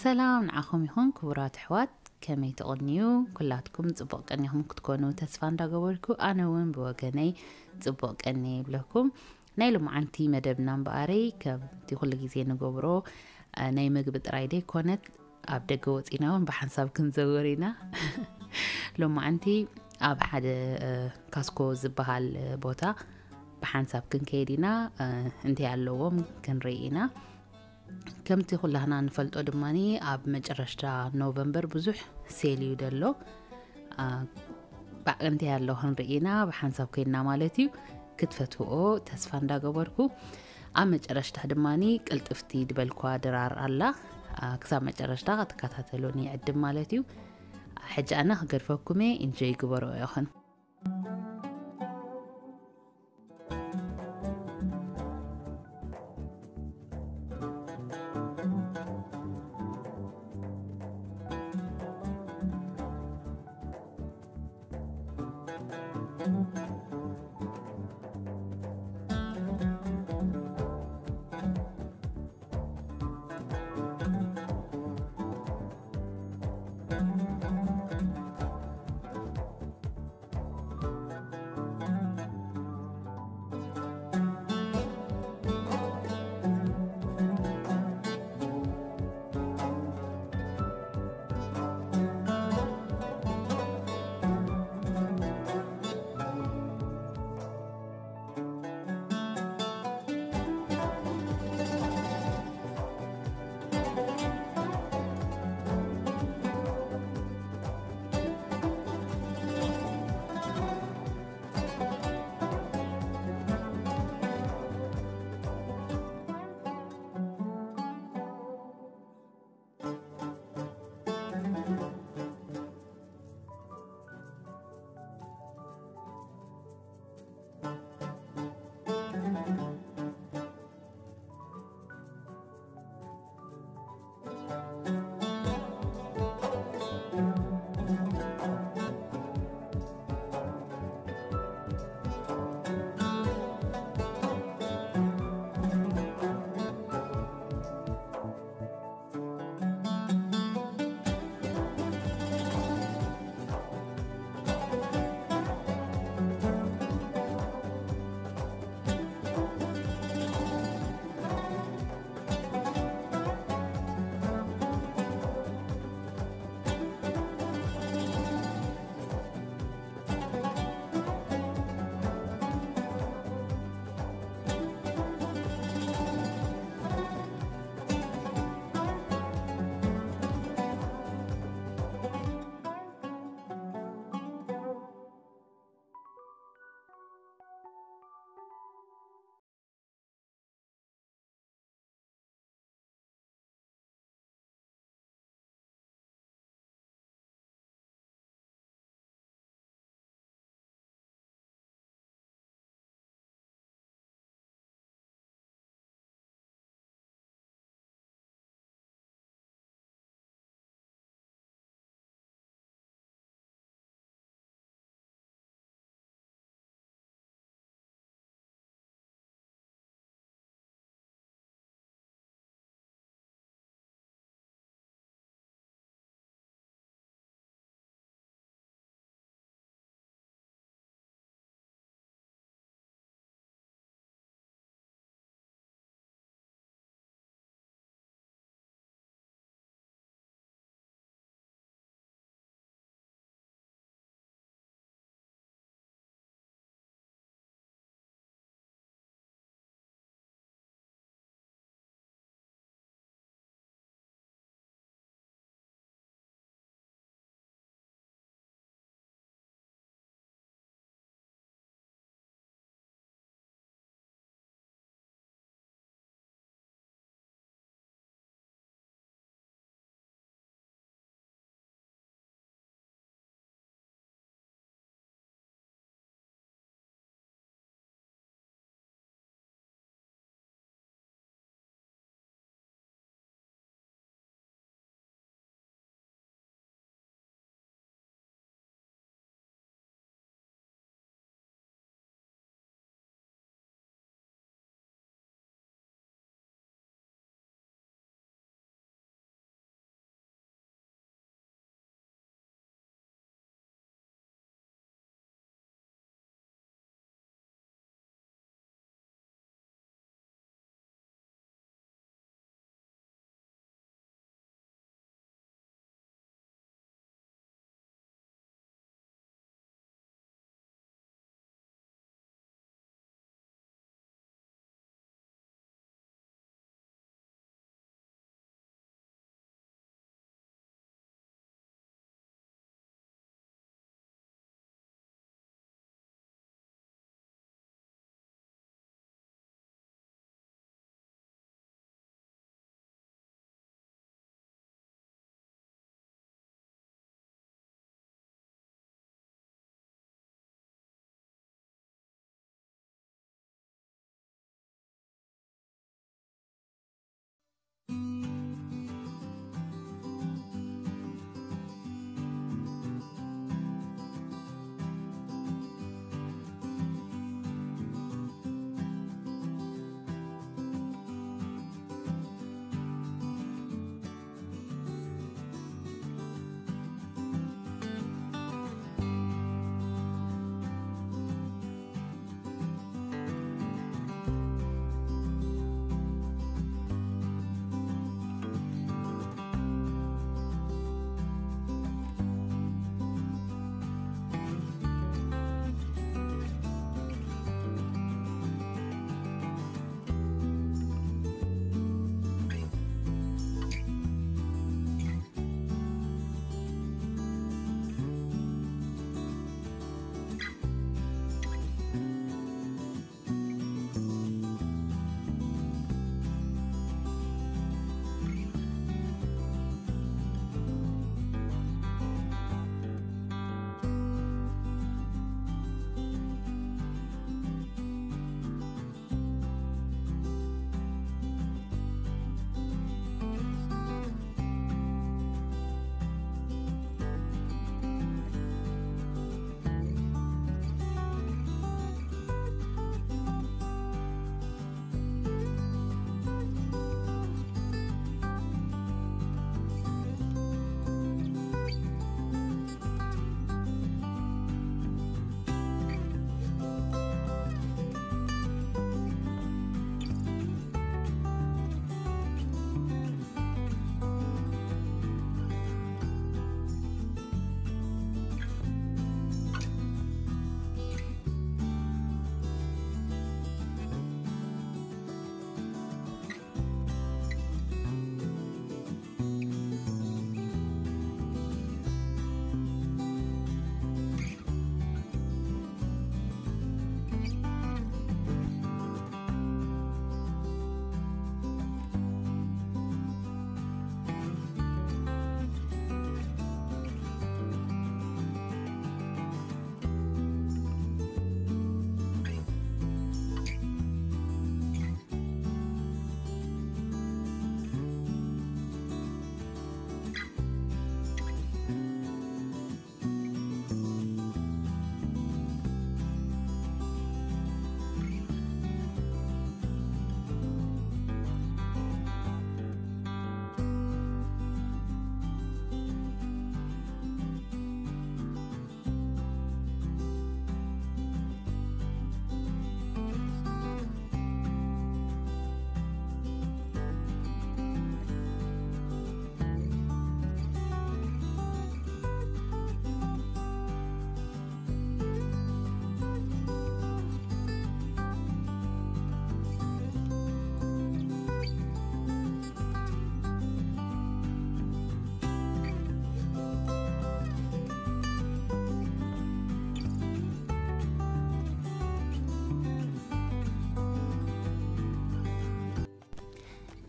ሰላም ንዓኹም ይኹን ክቡራት ኣሕዋት፣ ከመይ ትቕንዩ? ኩላትኩም ጽቡቕ ቀኒኹም ክትኮኑ ተስፋ እንዳገበርኩ፣ ኣነ እውን ብወገነይ ጽቡቕ ቀኒ ይብለኩም። ናይ ሎማዓንቲ መደብና እምበኣረይ ከምቲ ኩሉ ግዜ ንገብሮ፣ እ፣ ናይ ምግቢ ጥራይ ደይኮነት፣ ኣብ ደገ ወጺና እውን ብሓንሳብ ክንዘውር ኢና። ሎማዓንቲ ኣብ ሓደ፣ እ፣ ካስኮ ዝበሃል፣ እ፣ ቦታ ብሓንሳብ ክንከይድ ኢና። እ፣ እንታይ ኣለዎም ክንርኢ ኢና። ከምቲ ኩላህና ንፈልጦ ድማኒ ኣብ መጨረሽታ ኖቨምበር ብዙሕ ሴል እዩ ደሎ። አ፣ ባ-፣ እንታይ ኣሎ ክንርኢ ኢና፣ ብሓንሳብ ኮይንና ማለት እዩ። ክትፈትውኦ ተስፋ እንዳገበርኩ፣ ኣብ መጨረሽታ ድማኒ ቅልጥፍቲ ድበልኳ ድራር ኣላ። አ፣ ክሳብ መጨረሽታ ክትከታተሉኒ ይዕድም ማለት እዩ። ሕጂ ኣነ ክገድፈኩም እየ፣ ኢንጆይ ግበርኦ ኢኹም።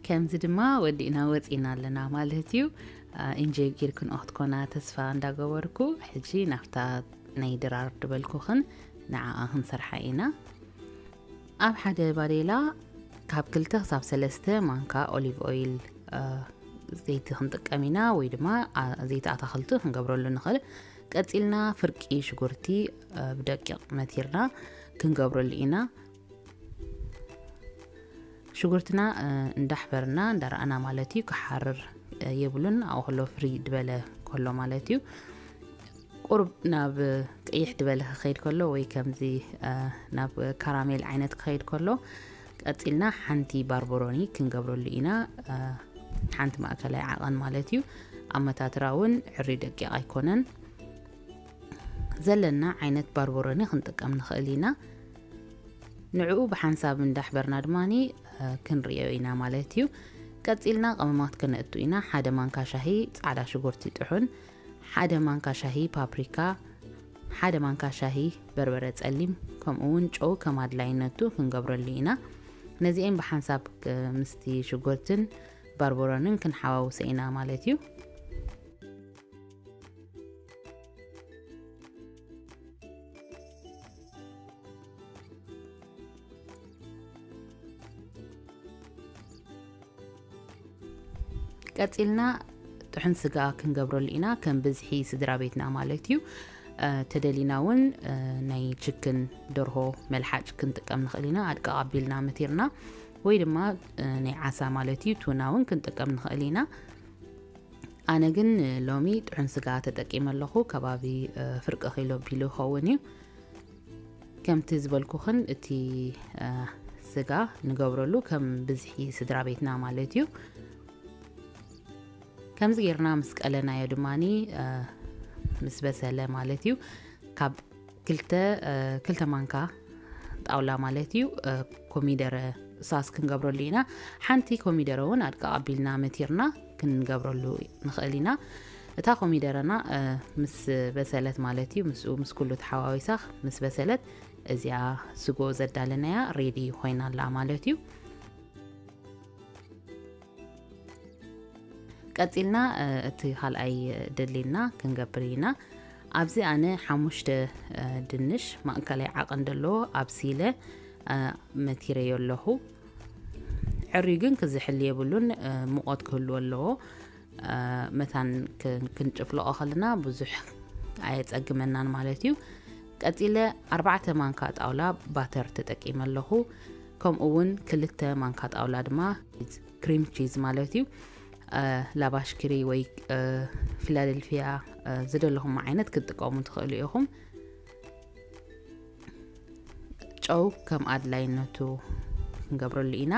ከምዚ ድማ ወዲእና ወፂና ኣለና ማለት እዩ። ኢንጆይ ጌርክንኦ ክትኮና ተስፋ እንዳገበርኩ፣ ሕጂ ናብታ ናይ ድራር ድበልኩኽን ንዓኣ ክንሰርሓ ኢና። ኣብ ሓደ ባዴላ ካብ ክልተ ክሳብ ሰለስተ ማንካ ኦሊቭ ኦይል ዘይቲ ክንጥቀም ኢና፣ ወይ ድማ ዘይቲ ኣታኽልቲ ክንገብረሉ ንኽእል። ቀፂልና ፍርቂ ሽጉርቲ ብደቂቕ መቲርና ክንገብረሉ ኢና። ሽጉርትና እንዳሕበርና እንዳረኣና ማለት እዩ። ክሓርር የብሉን። ኣብኡ ከሎ ፍሪ ድበለ ከሎ ማለት እዩ። ቁርብ ናብ ቅይሕ ድበለ ክኸይድ ከሎ ወይ ከምዚ ናብ ካራሜል ዓይነት ክኸይድ ከሎ፣ ቀፂልና ሓንቲ ባርበሮኒ ክንገብረሉ ኢና። ሓንቲ ማእከላይ ዓቐን ማለት እዩ። ኣመታትራ እውን ዕሪ ደቂቕ ኣይኮነን። ዘለና ዓይነት ባርበሮኒ ክንጥቀም ንኽእል ኢና። ንዕኡ ብሓንሳብ እንዳሕበርና ድማ ክንርእዮ ኢና ማለት እዩ። ቀፂልና ቀመማት ክነእቱ ኢና። ሓደ ማንካ ሻሂ ፃዕዳ ሽጉርቲ ጥሑን፣ ሓደ ማንካ ሻሂ ፓፕሪካ፣ ሓደ ማንካ ሻሂ በርበረ ፀሊም፣ ከምኡ እውን ጨው ከም ኣድላይነቱ ክንገብረሉ ኢና። ነዚኤን ብሓንሳብ ምስቲ ሽጉርትን ባርበሮንን ክንሓዋውሰ ኢና ማለት እዩ። ቀፂልና ጥሑን ስጋ ክንገብረሉ ኢና፣ ከም ብዝሒ ስድራ ቤትና ማለት እዩ። ተደሊና እውን ናይ ችክን ደርሆ መልሓጭ ክንጥቀም ንኽእል ኢና። ኣድቃቕ ኣቢልና መቲርና፣ ወይ ድማ ናይ ዓሳ ማለት እዩ ቱና እውን ክንጥቀም ንኽእል ኢና። ኣነ ግን ሎሚ ጥዑን ስጋ ተጠቂመ ኣለኹ። ከባቢ ፍርቂ ኪሎ ቢሉ ይኸውን እዩ። ከምቲ ዝበልኩኽን እቲ ስጋ ንገብረሉ ከም ብዝሒ ስድራ ቤትና ማለት እዩ። ከምዚ ጌርና ምስ ቀለናዮ ድማ ምስ በሰለ ማለት እዩ፣ ካብ ክልተ ክልተ ማንካ ጣውላ ማለት እዩ ኮሚደረ ሳስ ክንገብረሉ ኢና። ሓንቲ ኮሚደረ እውን ኣድቃቕ ኣቢልና መቲርና ክንገብረሉ ንኽእል ኢና። እታ ኮሚደረና ምስ በሰለት ማለት እዩ፣ ምስኡ ምስ ኩሉ ተሓዋዊሳ ምስ በሰለት፣ እዚኣ ስጎ ዘዳለናያ ሬዲ ኮይና ኣላ ማለት እዩ። ቀፂልና እቲ ካልኣይ ድሌና ክንገብር ኢና። ኣብዚ ኣነ ሓሙሽተ ድንሽ ማእከላይ ዓቐን ዘለዎ ኣብሲለ መቲረዮ ኣለኹ። ዕርዩ ግን ክዝሕል የብሉን፣ ሙቐት ክህልዎ ኣለዎ። መታን ክንጭፍልቆ ከለና ብዙሕ ኣየፀግመናን ማለት እዩ። ቀፂለ ኣርባዕተ ማንካ ጣውላ ባተር ተጠቂመ ኣለኹ። ከምኡ እውን ክልተ ማንካ ጣውላ ድማ ክሪም ቺዝ ማለት እዩ። ላባሽ ክሪ ወይ ፊላደልፊያ ዝደለኹም ዓይነት ክትጥቀሙ ትኽእሉ ኢኹም። ጨው ከም ኣድላይነቱ ክንገብረሉ ኢና።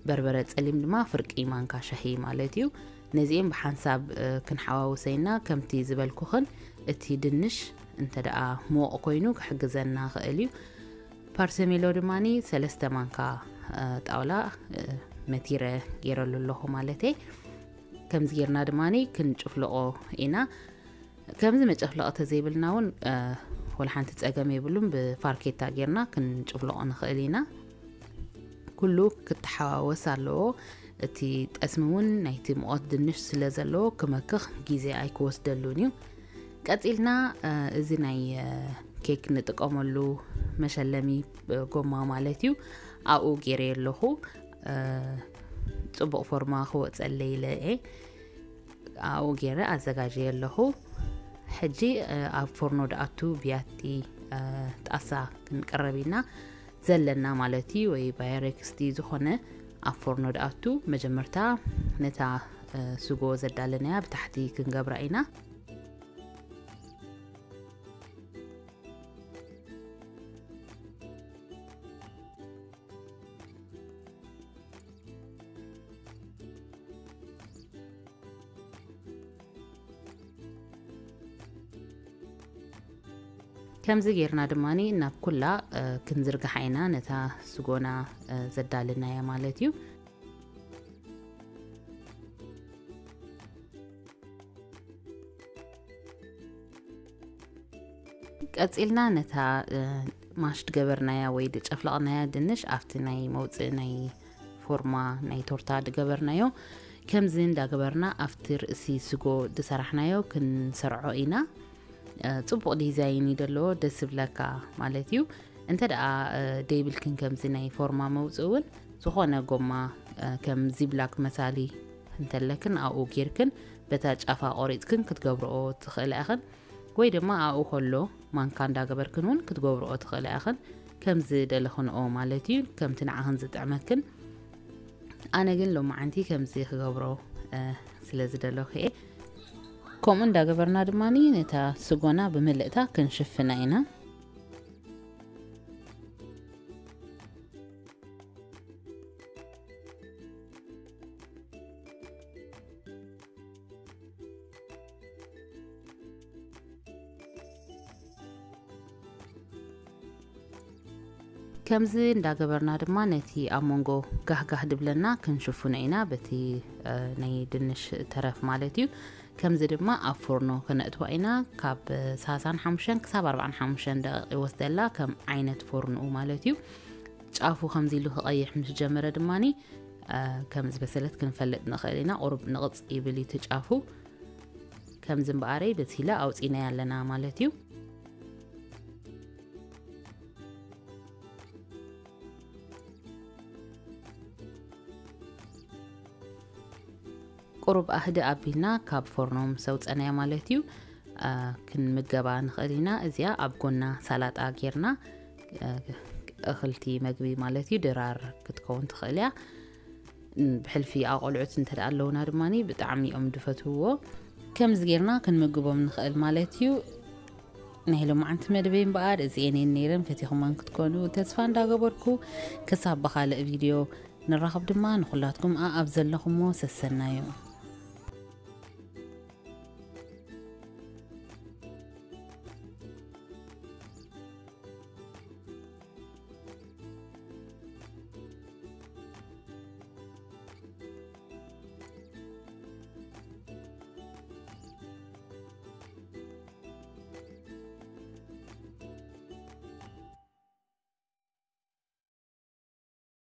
በርበረ ፀሊም ድማ ፍርቂ ማንካ ሻሂ ማለት እዩ። ነዚኦም ብሓንሳብ ክንሓዋውሰ ኢና። ከምቲ ዝበልኩኽን እቲ ድንሽ እንተ ደኣ ምወቕ ኮይኑ ክሕግዘና ክእል እዩ። ፓርሰሜሎ ድማ ሰለስተ ማንካ ጣውላ መቲረ ገይረሉ ኣለኹ ማለተይ። ከምዚ ጌርና ድማ ክንጭፍልቆ ኢና። ከምዚ መጨፍለቒ ተዘይብልና እውን ወላ ሓንቲ ፀገም የብሉን። ብፋርኬታ ጌርና ክንጭፍልቆ ንኽእል ኢና። ኩሉ ክተሓዋወስ ኣለዎ። እቲ ጠስሚ እውን ናይቲ ሙቐት ድንሽ ስለ ዘለዎ ክመክኽ ግዜ ኣይክወስደሉን እዩ። ቀፂልና እዚ ናይ ኬክ ንጥቀመሉ መሸለሚ ጎማ ማለት እዩ። ኣብኡ ገይረ ኣለኹ። ፅቡቕ ፎርማ ክወፀለይ ኢለ እየ ኣብኡ ገይረ ኣዘጋጀየ ኣለኹ። ሕጂ ኣብ ፎርኖ ድኣቱ ብያቲ ጣሳ ክንቀረብ ኢና ዘለና ማለት እዩ። ወይ ባይሬክስ ድዩ ዝኾነ ኣብ ፎርኖ ድኣቱ መጀመርታ ነታ ስጎ ዘዳለናያ ብታሕቲ ክንገብራ ኢና። ከምዚ ጌርና ድማ ናብ ኩላ ክንዝርግሓ ኢና፣ ነታ ስጎና ዘዳልናያ ማለት እዩ። ቀጺልና ነታ ማሽ ድገበርናያ ወይ ድጨፍለቕናያ ድንሽ ኣብቲ ናይ መውፅኢ ናይ ፎርማ ናይ ቶርታ ዝገበርናዮ ከምዚ እንዳገበርና ኣብቲ ርእሲ ስጎ ዝሰራሕናዮ ክንሰርዖ ኢና። ጽቡቕ ዲዛይን እዩ ዘለዎ፣ ደስ ይብለካ ማለት እዩ። እንተ ደኣ ደይብልክን ከምዚ ናይ ፎርማ መውፅእ እውን ዝኾነ ጎማ ከም ዚብላክ መሳሊ እንተለክን ኣብኡ ጌርክን በታ ጫፋ ቆሪፅክን ክትገብርኦ ትኽእላ ኢኽን። ወይ ድማ ኣብኡ ከሎ ማንካ እንዳገበርክን እውን ክትገብርኦ ትኽእላ ኢኽን። ከም ዝደለኽንኦ ማለት እዩ፣ ከምቲ ንዓኽን ዝጥዕመክን። ኣነ ግን ሎማዓንቲ ከምዚ ክገብሮ ስለ ዝደለኹ እየ። ከምኡ እንዳገበርና ድማ ነታ ስጎና ብምልእታ ክንሽፍና ኢና። ከምዚ እንዳገበርና ድማ ነቲ ኣብ መንጎ ጋህጋህ ድብለና ክንሽፍኖ ኢና፣ በቲ ናይ ድንሽ ተረፍ ማለት እዩ። ከምዚ ድማ ኣብ ፎርኖ ከነእትዋ ኢና። ካብ ሰላሳን ሓሙሽተን ክሳብ ኣርባዓን ሓሙሽተን ደቂቕ ይወስደላ፣ ከም ዓይነት ፎርንኡ ማለት እዩ። ጫፉ ከምዚ ኢሉ ክቐይሕ ምስ ጀመረ ድማኒ ከም ዝበሰለት ክንፈልጥ ንኽእል ኢና። ቁሩብ ንቕጽ ይብል እዩ እቲ ጫፉ። ከምዚ እምበኣረይ በሲላ ኣውፂናያ ኣለና ማለት እዩ። ቁሩብ ኣህድእ ኣቢልና ካብ ፎርኖ ምስ ኣውፀናያ ማለት እዩ። ክንምገባ ንኽእል ኢና። እዚኣ ኣብ ጎና ሳላጣ ጌርና፣ እኽልቲ መግቢ ማለት እዩ፣ ድራር ክትከውን ትኽእል እያ። ብሕልፊ ኣቆልዑት እንተ ደኣ ኣለውና ድማ ብጣዕሚ እዮም ዝፈትውዎ። ከምዚ ጌርና ክንምግቦም ንኽእል ማለት እዩ። ናይ ሎማዓንቲ መደበይ እምበኣር እዚኤን እየን ነይረን። ፈቲኹመን ክትኮኑ ተስፋ እንዳገበርኩ፣ ክሳብ ብኻልእ ቪድዮ ንራኸብ ድማ ንኹላትኩም ኣኣብ ዘለኹሞ ሰሰናዩ።